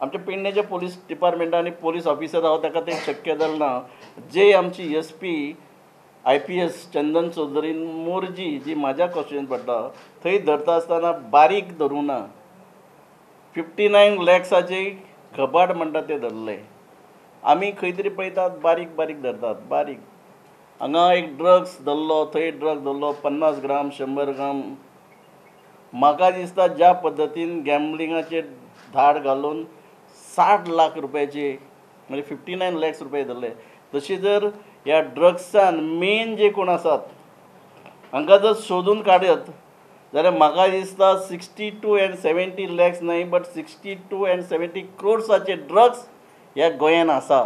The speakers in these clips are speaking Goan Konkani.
आमच्या पेडण्याच्या पोलीस डिपार्टमेंटा आनी पोलीस ऑफिसर आहा ताका तें शक्य जालें ना. जे आमची S P I P S Chandan चौधरीन Morjim जी म्हाज्या कॉन्स्टिट्युएन्सीन पडटा थंय धरता आसतना बारीक धरूंक ना. 59 लॅक्साचे कबाड म्हणटा ते धरले. आमी खंय तरी पळयतात बारीक बारीक धरतात बारीक. हांगा एक ड्रग्स धरलो, थंय ड्रग्स धरलो, 50 ग्राम 100 ग्राम. म्हाका दिसता ज्या पद्दतीन गॅम्बलिंगाचेर धाड घालून 60 लाख रुपयाचे म्हणजे 59 लॅक्स रुपये धरले, तशी जर ह्या ड्रग्सान मेन जे कोण आसात हांकां जर सोदून काडत जाल्यार म्हाका दिसता 62 and 70 lakhs न्हय बट 62 and 70 क्रोर्साचे ड्रग्स ह्या गोंयान आसा.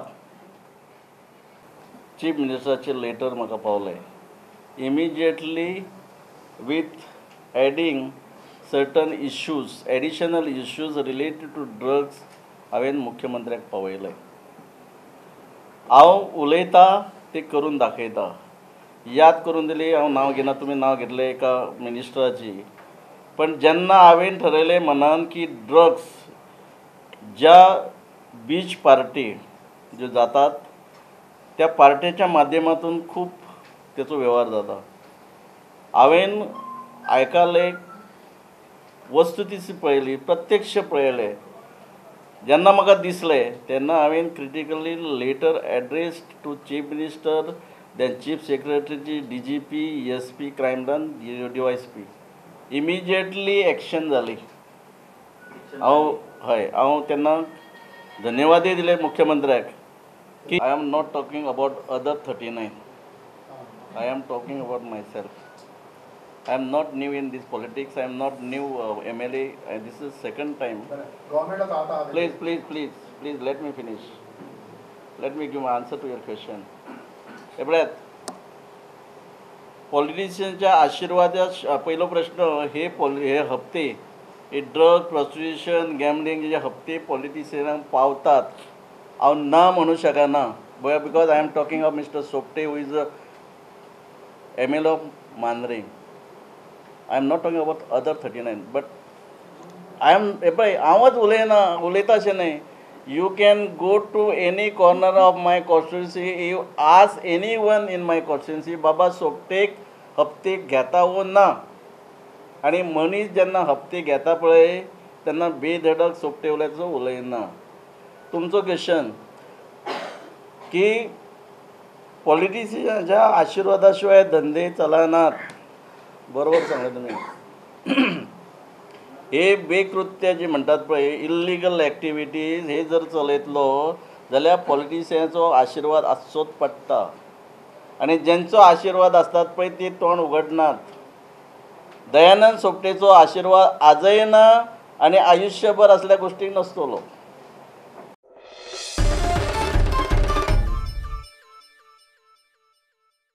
चीफ मिनिस्टराचे लेटर म्हाका पावलें immediately with adding certain issues, additional issues related to drugs हांवें मुख्यमंत्र्याक पावयलें. हांव उलयता ते करून दाखयता. याद करून दिली, हांव नांव घेना, तुमी नांव घेतलें एका मिनिस्टराची, पण जेन्ना हांवें ठरयलें मनान की ड्रग्स ज्या बीच पार्टी ज्यो जातात त्या पार्टेच्या माध्यमातून खूब तेचो वेव्हार जाता. हांवें आयकलें, वस्तुस्थिती पळयली, प्रत्यक्ष पळयलें. जेन्ना म्हाका दिसलें तेन्ना हांवें critically letter addressed to chief minister, then chief secretary, D G P, S P, crime branch, D Y S P. Immediately action जाली. हांव हय हांव तेन्ना धन्यवादय दिले मुख्यमंत्र्याक की I am not talking about other 39, I am talking about myself. I am not new in this politics. I am not new MLA. This is second time. Please, please, please, please let me finish. Let me give my answer to your question. एपळ्यात पॉलिटिशियनच्या आशीर्वादा पहिलो प्रश्न हे हे हप्ते हे ड्रग प्रॉस्टिट्युशन गॅमलिंग जे हप्ते पॉलिटिशियनांक पावतात हांव ना म्हणू शकना, because I am talking of mister Sopte who is a M L of Mandrem. I am not talking about other 39, but I am पळय हांवच उलयना, उलयता अशें न्हय. You can go to any corner of my constituency, you ask anyone in my constituency बाबा सोपटेक हप्ते घेता वो ना. आनी मनीस जेन्ना हप्ते घेता पळय तेन्ना बेधडक सोपटे उलयचो उलयना. तुमचो क्वेश्चन की पॉलिटिशियनाच्या आशिर्वादा शिवाय धंदे चलनात, बरोबर सांगलें तुमी. हे बेकृत्य जी म्हणटात पळय इल्लिगल एक्टिविटीज हे जर चलयतलो जाल्यार पॉलिटिशियनाचो आशिर्वाद आसचोच पडटा. आनी जेंचो आशिर्वाद आसतात पळय ती तोंड उगडनात. दयानंद सोपटेचो आशिर्वाद आजय ना आनी आयुश्यभर असल्या गोश्टीक नासतलो.